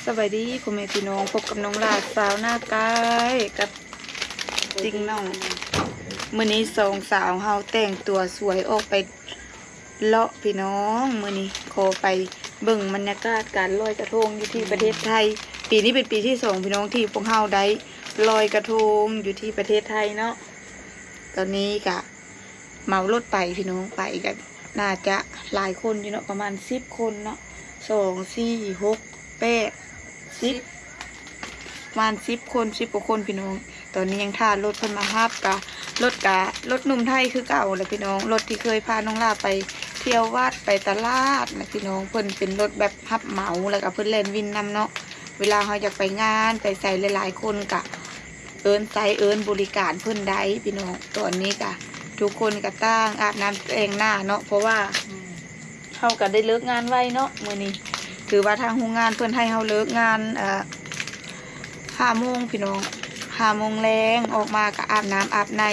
ສະບາຍດີພໍ່ແມ່ພີ່ນ້ອງ, ພົບກັບນ້ອງຫຼ້າສາວໜ້າກາຍກັບຈິງນ້ອງ. ມື້ນີ້ສອງສາວເຮົາແຕ່ງຕົວສວຍອອກໄປເລາະພີ່ນ້ອງ, ມື້ນີ້ຂໍໄປເບິ່ງບັນຍາກາດການລອຍກະທົງຢູ່ທີ່ປະເທດໄທ. ປີນີ້ເປັນປີທີສອງພີ່ນ້ອງທີ່ພວກເຮົາໄດ້ລອຍກະທົງຢູ່ທີ່ປະເທດໄທເນາະ. ຕອນນີ້ກະ ເໝົາລົດໄປພີ່ນ້ອງ, ໄປກະໜ້າຈະຫຼາຍຄົນຢູ່ເນາະ, ປະມານສິບຄົນເນາະ, ສອງ ສີ່ ຫົກ ແປດ ສິບ ປະມານສິບຄົນ ສິບກວ່າຄົນພີ່ນ້ອງ. ຕອນນີ້ຍັງຖ້າລົດເພິ່ນມາຮັບ, ກະລົດກະລົດໜຸ່ມໄທຄືເກົ່າແຫຼະພີ່ນ້ອງ, ລົດທີ່ເຄີຍພານ້ອງຫຼ້າໄປທ່ຽວວັດໄປຕະຫຼາດນະພີ່ນ້ອງ. ເພິ່ນເປັນລົດແບບຮັບເໝົາ ແລ້ວກະເພິ່ນແລ່ນວິນນຳເນາະ, ເວລາເຮົາຢາກໄປງານໄປໃສຫຼາຍໆຄົນກະ ເອີ້ນໃຊ້ເອີ້ນບໍລິການເພິ່ນໄດ້ພີ່ນ້ອງ. ຕອນນີ້ກະທຸກຄົນກະຕ່າງອາບນ້ຳແຕ່ງໜ້າເນາະ, ເພາະວ່າ ອືມ ເຮົາກະໄດ້ເລີກງານໄວເນາະມື້ນີ້, ຖືວ່າທາງໂຮງງານເພິ່ນໃຫ້ເຮົາເລີກງານ ເອີ ຫ້າໂມງພີ່ນ້ອງ, ຫ້າໂມງແລງ. ອອກມາກະອາບນ້ຳອາບໃນ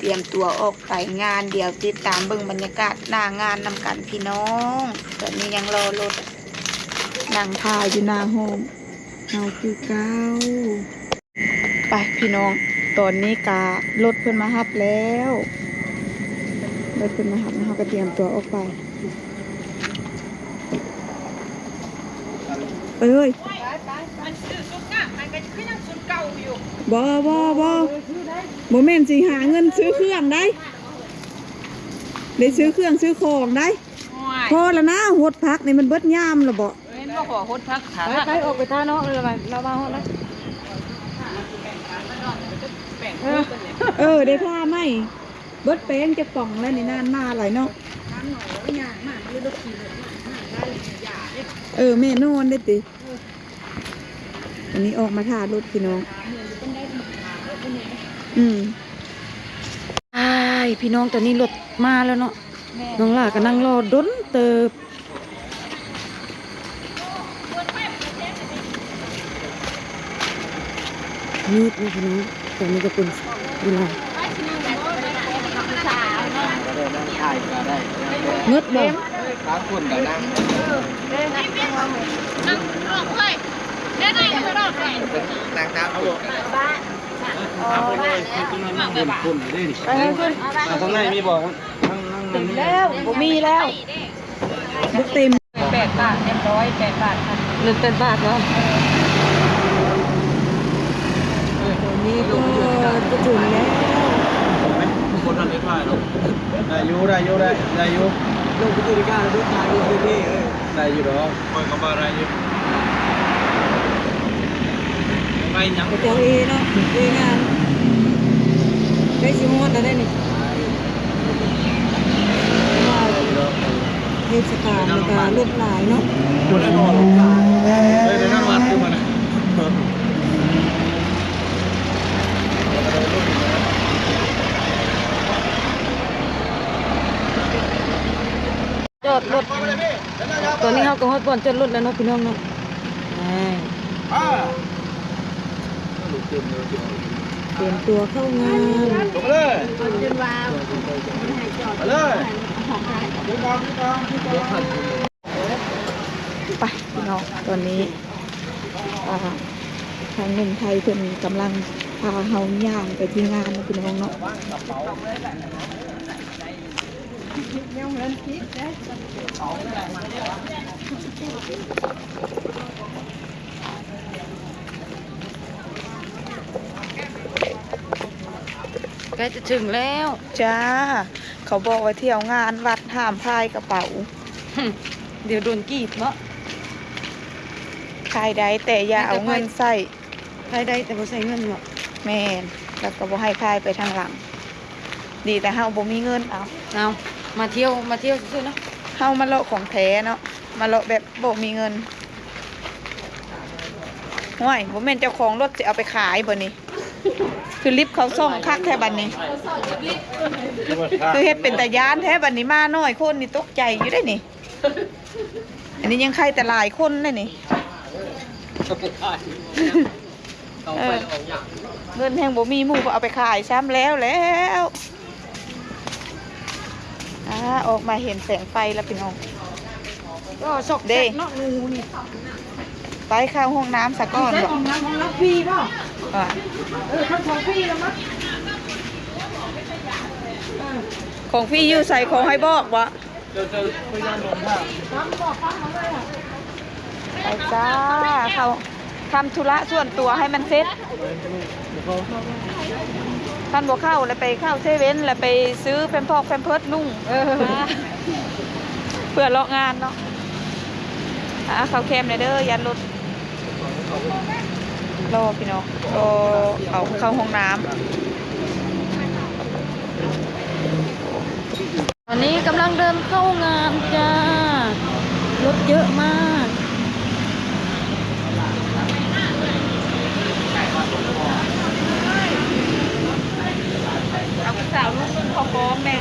ຕຽມຕົວອອກໄປງານ. ດຽວຕິດຕາມເບິ່ງບັນຍາກາດໜ້າງານນຳກັນພີ່ນ້ອງ. ຕອນນີ້ຍັງລໍລົດ ນັ່ງຖ້າຢູ່ໜ້າຫ້ອງເຮົາຄືເກົ່າ. ໄປພີ່ນ້ອງ, ຕອນນີ້ກະລົດເພິ່ນມາຮັບແລ້ວ, ລົດເພິ່ນມາຮັບແລ້ວ ເຮົາກະຕຽມຕົວອອກໄປ. ໄປເລີຍ. ບໍ່ ບໍ່ ບໍ່ ບໍ່ແມ່ນຊິຫາເງິນຊື້ເຄື່ອງໃດ, ໄດ້ຊື້ເຄື່ອງຊື້ຂອງໃດ. ໂອ້ຍ ພໍລະນາ, ຫົດຜັກນີ້ມັນເບິດຍາມລະບໍ? ເຫັນບໍ່ ຂໍຫົດຜັກ ຖ້າ ໄປ ໄປ ອອກໄປທ່ານອກເລີຍ ລາວມາຮອດແລ້ວ. ເອີ ເອີ ໄດ້ທ່າໃໝ່. ເບິດແປ້ງຈັກປ່ອງແລ້ວນີ້, ນານມາຫຼາຍເນາະ. ເອີ ແມ່ນອນເດ້ຕິ. ອັນນີ້ອອກມາຖ້າລົດພີ່ນ້ອງ. ອືມ ອ້າຍ ພີ່ນ້ອງ, ຕອນນີ້ລົດມາແລ້ວເນາະ. ນ້ອງຫຼ້າກະນັ່ງລໍດົນເຕີບ. ມືດເນາະພີ່ນ້ອງ, ຕອນນີ້ກະເປັນເວລາ ໝົດບໍ່? ໄປທາງພຸ້ນ ໄປທາງພຸ້ນ. ເຕັມແລ້ວ ບໍ່ມີແລ້ວ, ບໍ່ເຕັມ. ແປດບາດ ຮຽບຮ້ອຍ ແປດບາດ. ເງິນແປດບາດເນາະ. ເອີ ຕອນນີ້ກະຈະເຖິງແລ້ວ. ບໍ່ທັນໄດ້ຖ່າຍເນາະ. ໄດ້ຢູ່ ໄດ້ຢູ່ ໄດ້ ໄດ້ຢູ່. ລົງໄປຢູ່ໃນການລົດຖ່າຍຢູ່ທີ່ນີ້. ເອີ ໄດ້ຢູ່ດອກ, ຂ້ອຍກະວ່າໄດ້ຢູ່. ໄປຫຍັງ? ໄປແຖວເອເນາະ, ເອງາມ. ໃກ້ຊິຮອດແລ້ວເດ້ນີ້. ເທດສະການແລ້ວກະລົດຫຼາຍເນາະ. ເອີ ໄດ້ນອນວັດຄືມັນນະ. ຈອດລົດ. ຕອນນີ້ເຮົາກະຮອດບ່ອນຈອດລົດແລ້ວເນາະພີ່ນ້ອງເນາະ. ອ່າ ຕຽມຕົວເຂົ້າງານ. ລົງໄປເລີຍ ໄປເລີຍ. ໄປພີ່ນ້ອງ, ຕອນນີ້ ອ່າ ທາງໜຸ່ມໄທເພິ່ນກຳລັງພາເຮົາຍ່າງໄປທີ່ງານເນາະພີ່ນ້ອງເນາະ. ໃກ້ຈະເຖິງແລ້ວ. ຈ້າ ເຂົາບອກວ່າທ່ຽວງານວັດຫ້າມພາຍກະເປົາ. ດຽວໂດນກີບເນາະ. ພາຍໄດ້ແຕ່ຢ່າເອົາເງິນໃສ່. ພາຍໄດ້ແຕ່ບໍ່ໃສ່ເງິນເນາະ. ແມ່ນ, ແລ້ວກະບໍ່ໃຫ້ພາຍໄປທາງຫຼັງ. ດີແຕ່ເຮົາບໍ່ມີເງິນ. ເອົາ ເອົາ ມາທ່ຽວ ມາທ່ຽວຊື່ໆເນາະ. ເຮົາມາເລາະຂອງແທ້ເນາະ, ມາເລາະແບບບໍ່ມີເງິນ. ຫ້ວຍ ບໍ່ແມ່ນເຈົ້າຂອງລົດຊິເອົາໄປຂາຍບໍ່ນີ້? ຄືລິບເຂົາຊ່ອງຄັກແທ້ບັດນີ້, ຄືເຮັດເປັນຕາຢ້ານແທ້ບັດນີ້. ມາໜ້ອຍຄົນນີ້ຕົກໃຈຢູ່ເດ້ນີ້. ອັນນີ້ຍັງໄຄແຕ່ຫຼາຍຄົນເດ້ນີ້. ເອີ ເງິນແຮ່ງບໍ່ມີ, ໝູ່ເອົາໄປຂາຍຊ້ຳແລ້ວແລ້ວ. ອ່າ ອອກມາເຫັນແສງໄຟແລ້ວພີ່ນ້ອງ. ກໍຊອກເດ້ເນາະ ໜູນີ້. ໄປເຂົ້າຫ້ອງນ້ຳສາກ່ອນ. ເຂົ້າຫ້ອງນ້ຳຂອງເຮົາຟຣີບໍ່? ວ່າ ເອີ ຂອງຟຣີແລ້ວມະ? ເອີ ຂອງຟຣີຢູ່ໃສ? ຂອງໃຫ້ບອກບໍ່? ໄປຈ້າ ເຂົ້າ ທຳທຸລະສ່ວນຕົວໃຫ້ມັນເສັດ. ຄັນບໍ່ເຂົ້າແລ້ວໄປເຂົ້າເຊເວັ່ນ ແລ້ວໄປຊື້ແພມພອກແພມເພີດນຸ່ງ ເອີ ເພື່ອເລາະງານເນາະ. ອ່າ ເຂົ້າແຄມແດ່ເດີ ຢ້ານລົດລໍພີ່ນ້ອງ ລໍເຂົ້າ ເຂົ້າຫ້ອງນ້ຳ. ຕອນນີ້ກຳລັງເດີນເຂົ້າງານຈ້າ ລົດເຍອະມາກ. ເອົາຜູ້ສາວລູກໜຶ່ງຂໍຄອງແດ່.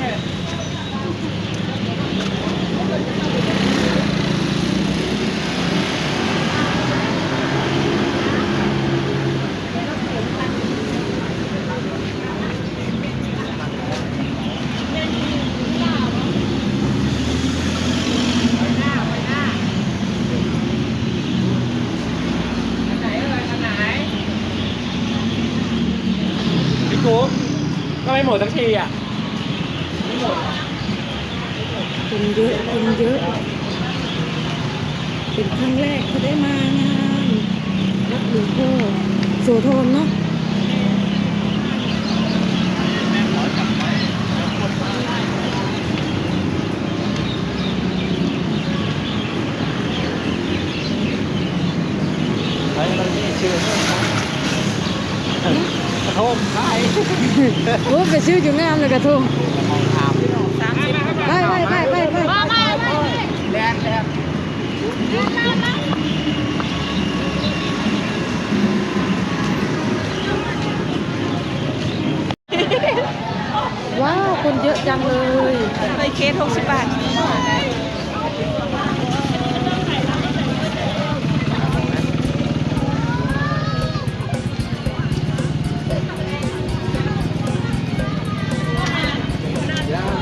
พี่กุ๊ก ก็ไม่หมดสักทีอ่ะ คนเยอะ คนเยอะ เป็นครั้งแรกที่ได้มางานวัดหลวงพ่อโสธรเนาะ. ໄປ ມັນມີຊື່ ກະທົງຂາຍ. ໂອ້ ໄປຊື້ຢູ່ງາມເລີຍກະທົງ. ໄປ ໄປ ໄປ ໄປ ໄປ. ແລ່ນ ແລ່ນ. ວ້າວ ຄົນເຍອະຈັງເລີຍ. ໄປເຄດຫົກສິບບາດ.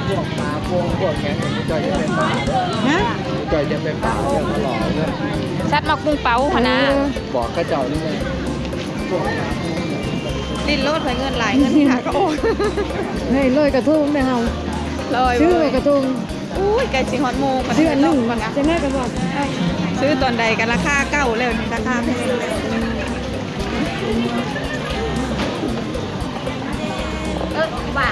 ພວກປາ ພວກ ພວກຫຍັງ ໝູ່ຈ້ອຍຈະໄປປ່າເດີ. ຮະ? ໝູ່ຈ້ອຍຈະໄປປ່າເດີ ມາຫຼໍ່ເດີ. ສັດໝາກປຸງເປົາຫັ້ນນະ. ເອີ ບອກເຂົາເຈົ້ານີ້ແຫຼະ. ຫຼິ້ນໂລດ ຂ້ອຍເງິນຫຼາຍ ເງິນທີ່ຫາກໍໂອນ. ເຮີ້ຍ ລອຍກະທົງເດີເຮົາ. ລອຍ ຊື້ກະທົງ. ໂອ້ຍ ໃກ້ຊິຮອດໂມງ ຊື້ອັນໜຶ່ງ ຈັ່ງໃດກໍບອກ. ຊື້ຕອນໃດກໍລາຄາເກົ່າແລ້ວ ນີ້ລາຄາແພງ. ເອີ ວ່າ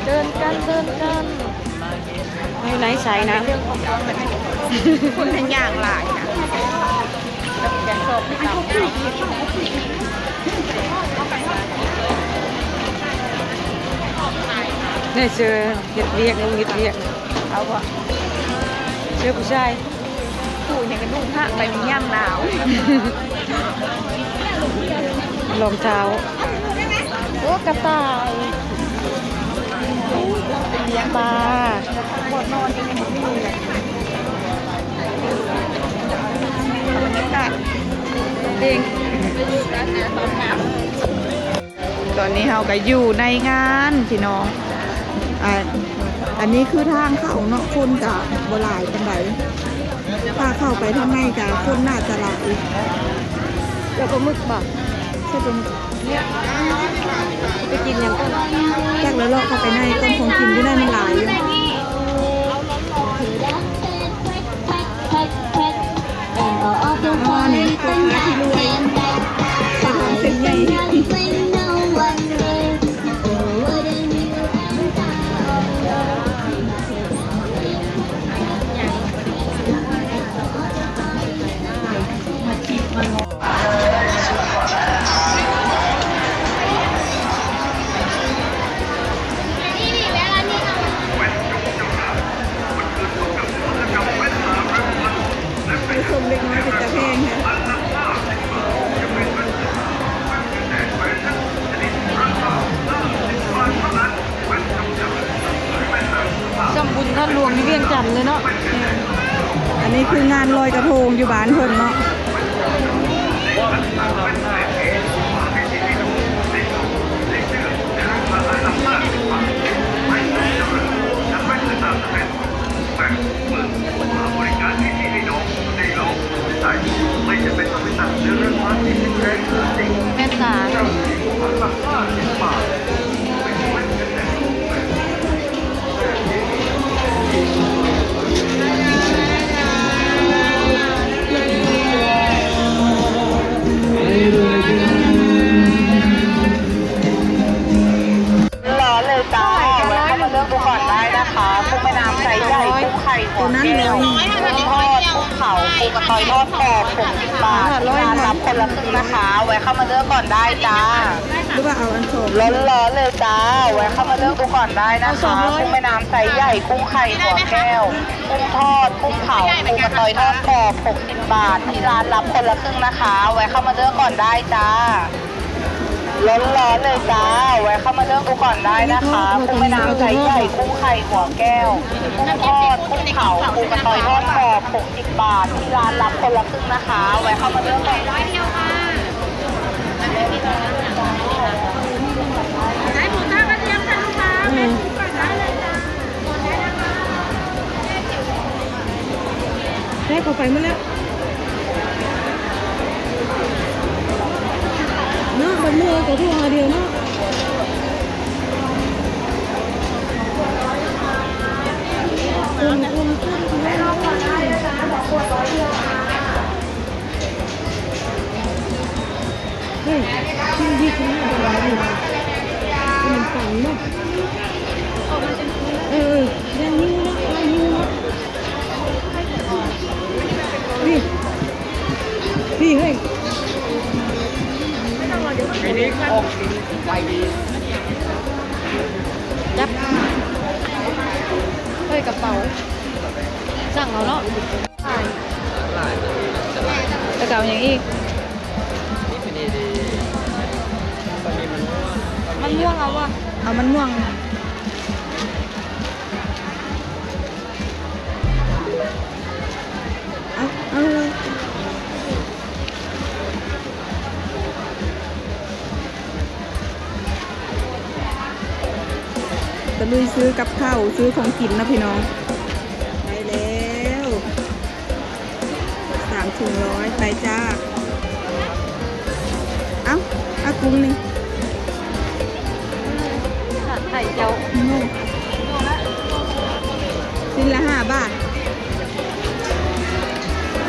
ເດີນກັນ ເດີນກັນ. ຢູ່ໃນໃສນະ ຄົນເປັນຢ່າງຫຼາຍນະ. ນີ້ເສື້ອເຮັດວຽກ ເຮັດວຽກ. ເອົາບໍ່? ເສື້ອຜູ້ຊາຍ. ຜູ້ຫຍັງກະນຸ່ງພະໄປມີຍ່າມໜາວ. ລອງເທົ້າ. ໂອ້ ກະຕ່າຍ ປາ. ບັນຍາກາດ ເພງ. ຕອນນີ້ເຮົາກະຢູ່ໃນງານພີ່ນ້ອງ. ອາ ອັນນີ້ຄືທາງເຂົ້າເນາະ ຄົນກະບໍ່ຫຼາຍປານໃດ. ຖ້າເຂົ້າໄປທາງໃນກະຄົນໜ້າຈະຫຼາຍ. ແລ້ວປາໝຶກບໍ່? ໃຊ່ປາໝຶກ. ໄປກິນຫຍັງກ່ອນ? ຈັກແລ້ວ ເລາະເຂົ້າໄປໃນກ່ອນ ຂອງກິນຢູ່ໃນມັນຫຼາຍຢູ່. ອໍ ນີ້ລູກຄ້າທີ່ລວຍ ເສັ້ນໃຫຍ່. ໄປຊົມເດັກນ້ອຍເປັນຕາແພງແທ້. ສ່ຳບຸນທ່ານຫຼວງຢູ່ວຽງຈັນເລີຍເນາະ. ແມ່ນ. ອັນນີ້ຄືງານລອຍກະໂທງຢູ່ບ້ານເພິ່ນເນາະ. ແ ໄຊໃຫຍ່ ກຸ້ງໄຂ່ຫົວແກ້ວ ກຸ້ງທອດ ກຸ້ງເຜົາ ປູກະຕອຍທອດກອບ ຫົກສິບບາດ ທີ່ຮ້ານລັບຄົນລະຄຶ່ງນະຄະ ແວະເຂົ້າມາເລືອກກ່ອນໄດ້ຈ້າ. ຫຼືວ່າເອົາອັນສອງ ຮ້ອນໆເລີຍຈ້າ ແວະເຂົ້າມາເລືອກດູກ່ອນໄດ້ນະຄະ. ກຸ້ງແມ່ນ້ຳໄຊໃຫຍ່ ກຸ້ງໄຂ່ຫົວແກ້ວ ກຸ້ງທອດ ກຸ້ງເຜົາ ປູກະຕອຍທອດກອບ ຫົກສິບບາດ ທີ່ຮ້ານລັບຄົນລະຄຶ່ງນະຄະ ແວະເຂົ້າມາເລືອກກ່ອນໄດ້ຈ້າ. ຮ້ອນໆເລີຍຈ້າ ແວະເຂົ້າມາເລືອກດູກ່ອນໄດ້ນະຄະ. ກຸ້ງແມ່ນ້ຳໄຊໃຫຍ່ ກຸ້ງໄຂ່ຫົວແກ້ວ ກຸ້ງທອດ ກຸ້ງເຜົາ ປູກະຕອຍທອດກອບ ຫົກສິບບາດ ທີ່ຮ້ານລັບຄົນລະຄຶ່ງນະຄະ ແວະເຂົ້າມາເລືອກກ່ອນໄດ້. ໄດ້ເຂົ້າໄປໝົດແລ້ວເນາະ ບັດມື້ກໍໂທຫາດຽວເນາະ. ເຮີ້ຍ ກິນດີຂຶ້ນມາບໍ່ຫຼາຍນີ້ ມັນປັງເນາະ. ເອີ ເອີ ຢ່າຫິວເນາະ ຢ່າຫິວເນາະ. ນີ້ ນີ້ເຮີ້ຍ ໄປດີ ຈັບ ເຮີ້ຍ ກະເປົາ ສັ່ງເອົາເນາະ. ແລ້ວກໍເອົາຫຍັງອີກ? ມັນມ່ວງເອົາບໍ່? ເອົາມັນມ່ວງ ເອົາ ເອົາເລີຍ. ຕະລຸຍຊື້ກັບເຂົ້າ ຊື້ຂອງກິນເນາະພີ່ນ້ອງ. ໄດ້ແລ້ວ ສາມຖົງຮ້ອຍ ໄປຈ້າ. ເອົ້າ ອາກຸ້ງນີ້ ຫາໄຂ່ເຈົ້າ ໂອ້ ຊິ້ນລະຫ້າບາດ.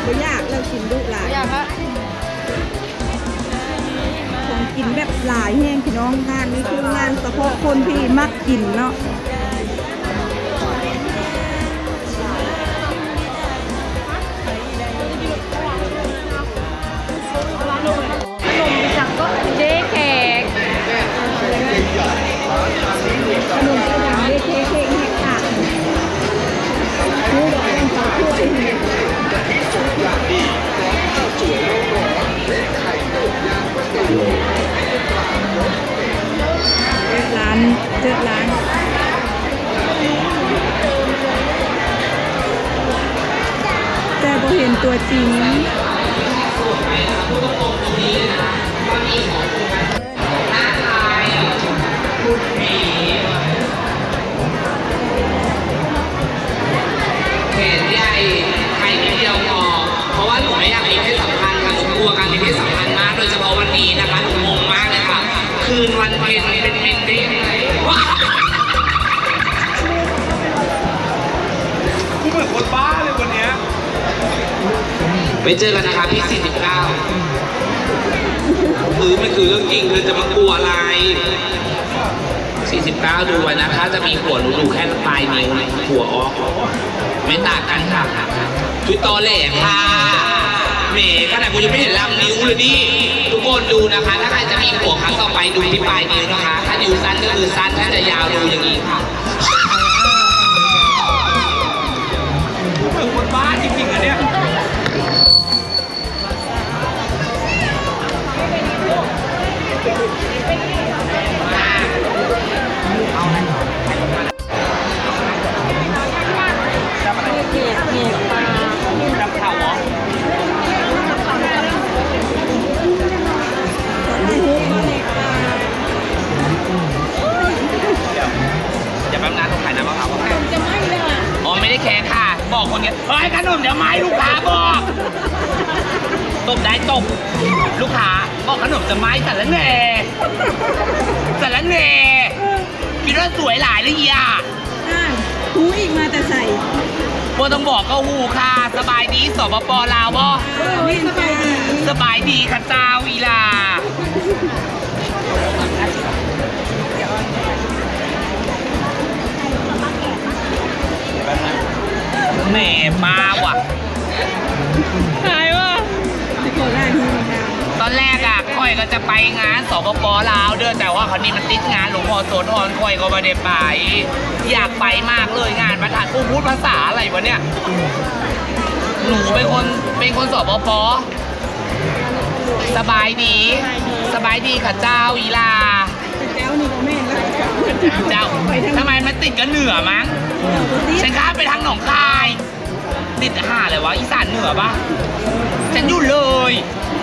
ບໍ່ຢາກແລ້ວ ກິນດຸຫຼາຍ ບໍ່ຢາກລະ. ຂອງກິນແບບຫຼາຍແຮງພີ່ນ້ອງ. ຮ້ານນີ້ຄືຮ້ານສະເພາະຄົນທີ່ມັກກິນເນາະ. ຂະໜົມອີ່ຫຍັງເກາະ ເຈແຂກ ຂະໜົມອີ່ຫຍັງເດ ເຈແຂກ ແຫກປາກ ຮູ້ບໍ່ ເຂົາຖ້ວຍ. ເຈີດຮ້ານ ເຈີດຮ້ານ ແຕ່ບໍ່ເຫັນຕົວຈິງ. ແຂນໃຫຍ່ ໃຫ້ນິດດຽວພໍ ເພາະວ່າໜູບໍ່ຢາກມີເພດສຳພັນຄ່ະ ໜູກົວການມີເພດສຳພັນມາກ ໂດຍສະເພາະວັນນີ້ນະຄະ ໜູງົງມາກເລີຍຄ່ະ ຄືນວັນເພັນເປັນເມັນເດ້ ວ້າຍ เหมือนคนบ้าเลยวันเนี้ย ไปเจอกันนะครับที่สี่สิบเก้า คือมันคือเรื่องจริง เธอจะมากลัวอะไร สี่สิบเก้า ดูไว้นะ ถ้าจะมีผัวหนูดูแค่ปลายนิ้ว หัวออก ไม่ต่างกันค่ะ ชุดตอแหลค่ะ แหม ขนาดกูยังไม่เห็นลำนิ้วเลยนี่ ทุกคนดูนะคะ ถ้าใครจะมีผัวครั้งต่อไปดูที่ปลายนิ้วนะคะ ถ้านิ้วสั้นก็คือสั้น ถ้าจะยาวดูอย่างนี้ค่ะ เหมือนคนบ้าจริงๆ อันเนี้ย เดี๋ยวแป๊บนะ ต้องขายน้ำมะพร้าวก่อน ขนมจะไหม้แล้วอะ อ๋อ ไม่ได้แคร์ค่ะ บอกคนเนี้ย เฮ้ย ขนมจะไหม้ ลูกค้าบอก ตบได้ตบ ลูกค้าบอกขนมจะไหม้ สารแหน่ สารแหน่ คิดว่าสวยหลายหรืออีหล่า ອ້າວ ຮູ້ອີກ ມາແຕ່ໃສ? ບໍ່ຕ້ອງບອກກໍຮູ້ຄ່າ. ສະບາຍດີ ສປປ ລາວບໍ່? ເອີ ສະບາຍດີ ສະບາຍດີຄ່ະເຈົ້າ ອີ່ຫຼ້າ. ແໝ ມາວ່ະ ຕາຍວ່ະ. ຕອນແລກອະ ຂ້ອຍກໍຈະໄປງານ ສປປ ລາວເດີ້ ແຕ່ວ່າຄາວນີ້ມັນຕິດງານຫຼວງພໍ່ໂສທອນ ຂ້ອຍກໍບໍ່ໄດ້ໄປ. ຢາກໄປມາກເລີຍ ງານພະທາດພູດ ພາສາອະໄລວະເນຍ? ໜູເປັນຄົນ ເປັນຄົນ ສປປ. ສະບາຍດີ ສະບາຍດີຂ້າເຈົ້າ ອີ່ຫຼ້າ. ເຈົ້າ ທຳໄມມັນຕິດກັບເໜືອມັງ? ເອີ ຕິດ ສັນຂ້າມໄປທາງໜອງຄາຍ. ຕິດຫາແຫຼະວະ ອີສານເໜືອປະ? ສັນຢູ່ເລີຍ.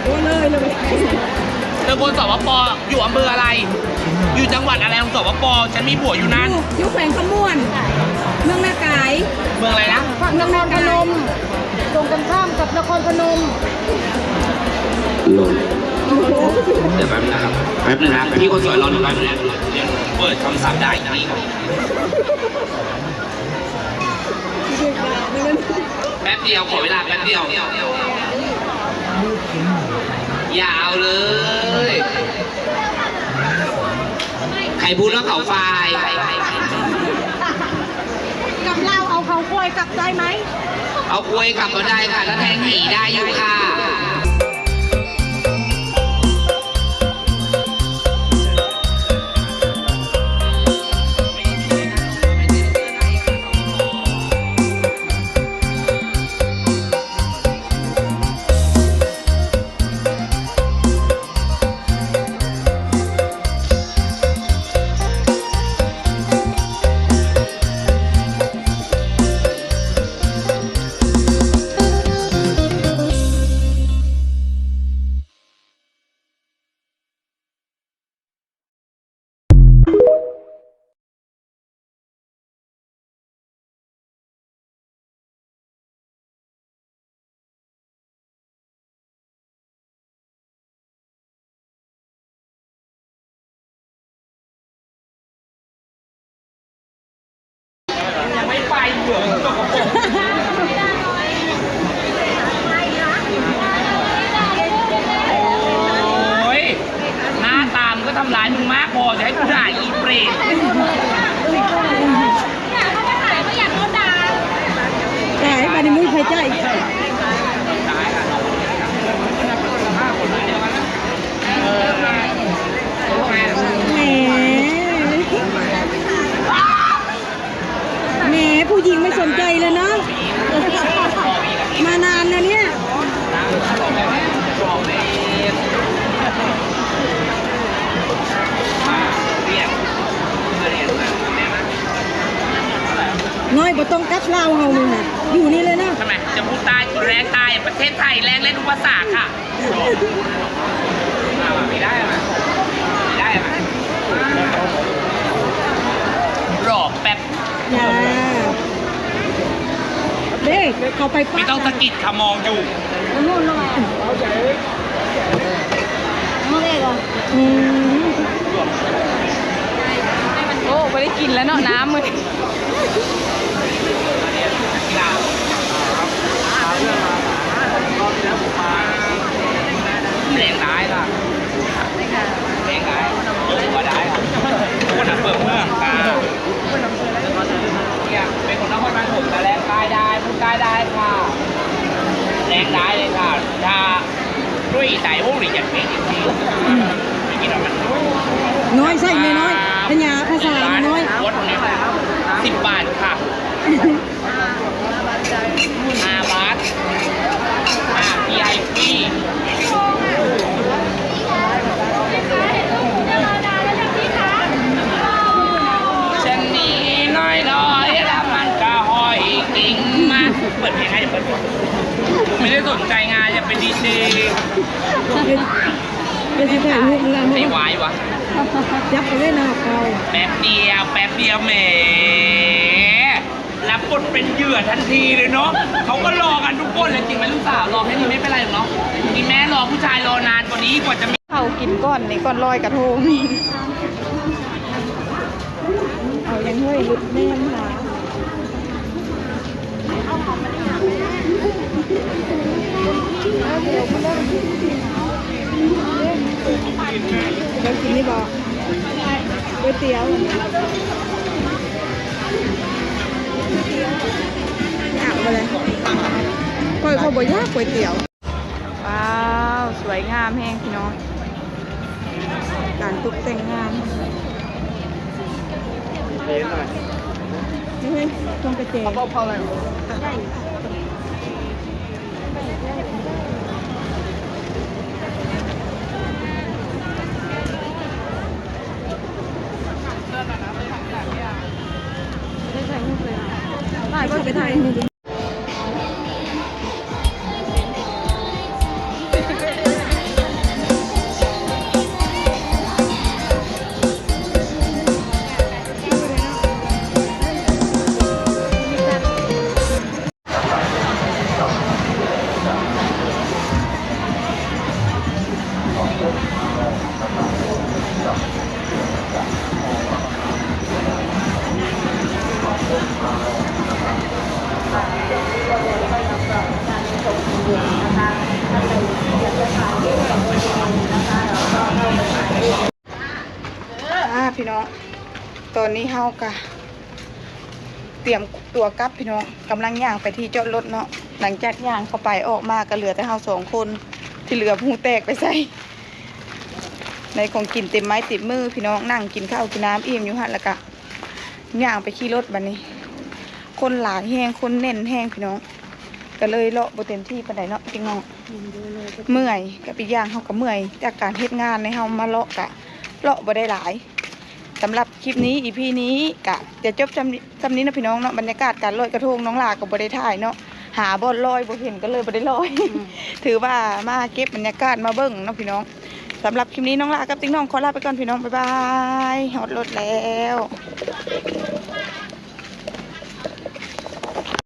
ໂອ້ ເລີຍ ເລີຍ. ເປັນຄົນ ສປປ ຢູ່ອຳເພີອະໄລ? ຢູ່ຈັງຫວັດອະໄລຂອງ ສປປ? ສັນມີຜົວຢູ່ນັ້ນ. ຢູ່ ຢູ່ແຂວງຄຳມ່ວນ ເມືອງນາກາຍ. ເມືອງອະໄລນະ? ເມືອງນາກາຍ ນະຄອນພະນົມ. ຕົງກັນຂ້າມກັບນະຄອນພະນົມ. ໂອ້ໂຫ ດຽວແປັບໜຶ່ງນະ ແປັບໜຶ່ງນະ ພີ່ຄົນສວຍ ລໍໜຶ່ງແປັບໜຶ່ງນະ ເປີດຄຳສັບໄດ້ນີ້. ແປັບດຽວ ຂໍເວລາແປັບດຽວ. ຢາວເລີຍ. ໃຜພູດວ່າເຂົາຄວາຍ? ກັບລາວເອົາເຂົາຄວາຍກັບໄດ້ໄໝ? ເອົາຄວາຍກັບບໍ່ໄດ້ຄ່ະ ຖ້າແທງໜີໄດ້ຢູ່ຄ່ະ. ໂອ້ຍ ໜ້າຕາມນກໍທຳລາຍມຶງມາກພໍ ຈະໃຫ້ກູດ່າອີເປຣດ. ຕາຍ ບາດນີ້ມີໃຜຈ່າຍ? ແໝ ແໝ ຜູ້ຍິງໄມ່ສົນໃຈເລີຍເນາະ ມານານແລ້ວເນຍ. ນ້ອຍບໍ່ຕ້ອງກັບລາວເຮົານີ້ນະ ຢູ່ນີ້ເລີຍເນາະ. ທຳໄມ ຈະພູດໃຕ້ ແລງໃຕ້ ປະເທດໄທ ແລງເລັດອຸປະສາກະ. ລໍແປັບ. ເດ້ ເຂົ້າໄປ ໄມ່ຕ້ອງສະກິດ ເຂົາມອງຢູ່. ອືມ ໂອ້ ບໍ່ໄດ້ກິນແລ້ວເນາະ ນ້ຳມື້ນີ້. ແລງໄດ້ລະ ແລງໄດ້ ບໍ່ໄດ້ລະ ຄົນອຳເພີເມືອງກາ ເປັນຄົນນະຄອນພະນົມກະແລງໄດ້ ໄດ້ ໄດ້ຄ່ະ ແລງໄດ້ເລີຍຄ່ະ ຖ້າ ນ້ອຍໃສ່ນ້ອຍໆ ພະຍາພາສານ້ອຍໆ. ສິບບາດຄ່ະ ຫ້າບາດ ອ່າ ວີໄອພີ. ເປີດເພງໃຫ້ ເປີດເພງ ໄມ່ໄດ້ສົນໃຈງານ ຢ່າເປັນດີເຈ. ເປັນ ເປັນຊິຖ່າຍຮູບນຳ ໃຫ້ວາຍວະ ຈັບໄປເລີຍນະເຂົາ. ແປັບດຽວ ແປັບດຽວ ແໝ ລັບບົດເປັນເຫຍື່ອທັນທີເລີຍເນາະ. ເຂົາກໍລໍກັນທຸກຄົນແຫຼະ ຈິງໄໝລູກສາວ? ລໍແຄ່ນີ້ໄມ່ເປັນໄລເນາະ. ອີ່ແມ່ລໍຜູ້ຊາຍລໍນານກວ່ານີ້ ກວ່າຈະມີເຂົ້າກິນກ່ອນນີ້ ກ່ອນລອຍກະທົງ. ເອົາຫຍັງເຮີ້ຍ ຫຼຸດແມ່ນຫາ ເຈົ້າກິນນີ້ບໍ່? ກ໋ວຍຕຽວ ອາບບໍ່ລະ? ເຂົາບໍ່ຢາກກ໋ວຍຕຽວ. ວ້າວ ສວຍງາມແຮງພີ່ນ້ອງ ການຕົກແຕ່ງງານ. ເດ້ໜ້ອຍ ເຮີ້ຍ ພວງກະແຈ ເອົາເອົາເອົາ ໄປຖ່າຍຮູບເລີຍ ໄປ ໄປຖ່າຍຮູບ. ອ່າ ພີ່ນ້ອງ ຕອນນີ້ເຮົາກະຕຽມຕົວກັບພີ່ນ້ອງ ກຳລັງຍ່າງໄປທີ່ຈອດລົດເນາະ. ຫຼັງຈາກຍ່າງເຂົ້າໄປອອກມາກະເຫຼືອແຕ່ເຮົາສອງຄົນ ທີ່ເຫຼືອບໍ່ຮູ້ແຕກໄປໃສ. ໄດ້ຂອງກິນເຕັມໄມ້ເຕັມມືພີ່ນ້ອງ ນັ່ງກິນເຂົ້າກິນນ້ຳອີ່ມຢູ່ຫັ້ນ ແລ້ວກະຍ່າງໄປຂີ່ລົດ. ບັດນີ້ຄົນຫຼາຍແຮງ ຄົນແໜ້ນແຮງພີ່ນ້ອງ ກະເລີຍເລາະບໍ່ເຕັມທີ່ປານໃດເນາະພີ່ນ້ອງ ເມື່ອຍ ກັບອີກຢ່າງເຮົາກະເມື່ອຍຈາກການເຮັດງານ ໃນເຮົາມາເລາະກະເລາະບໍ່ໄດ້ຫຼາຍ. ສຳລັບຄລິບນີ້ ອີພີນີ້ກະຈະຈົບຊ່ຳ ຊ່ຳນີ້ເນາະພີ່ນ້ອງເນາະ. ບັນຍາກາດການລອຍກະທົງ ນ້ອງຫຼ້າກະບໍ່ໄດ້ຖ່າຍເນາະ ຫາບ່ອນລອຍບໍ່ເຫັນ ກະເລີຍບໍ່ໄດ້ລອຍ. ອືມ ຖືວ່າມາເກັບບັນຍາກາດມາເບິ່ງເນາະພີ່ນ້ອງ. ສຳລັບຄລິບນີ້ ນ້ອງຫຼ້າກັບຕິກນ້ອງຂໍລາໄປກ່ອນພີ່ນ້ອງ ບາຍບາຍ. ຮອດລົດແລ້ວ.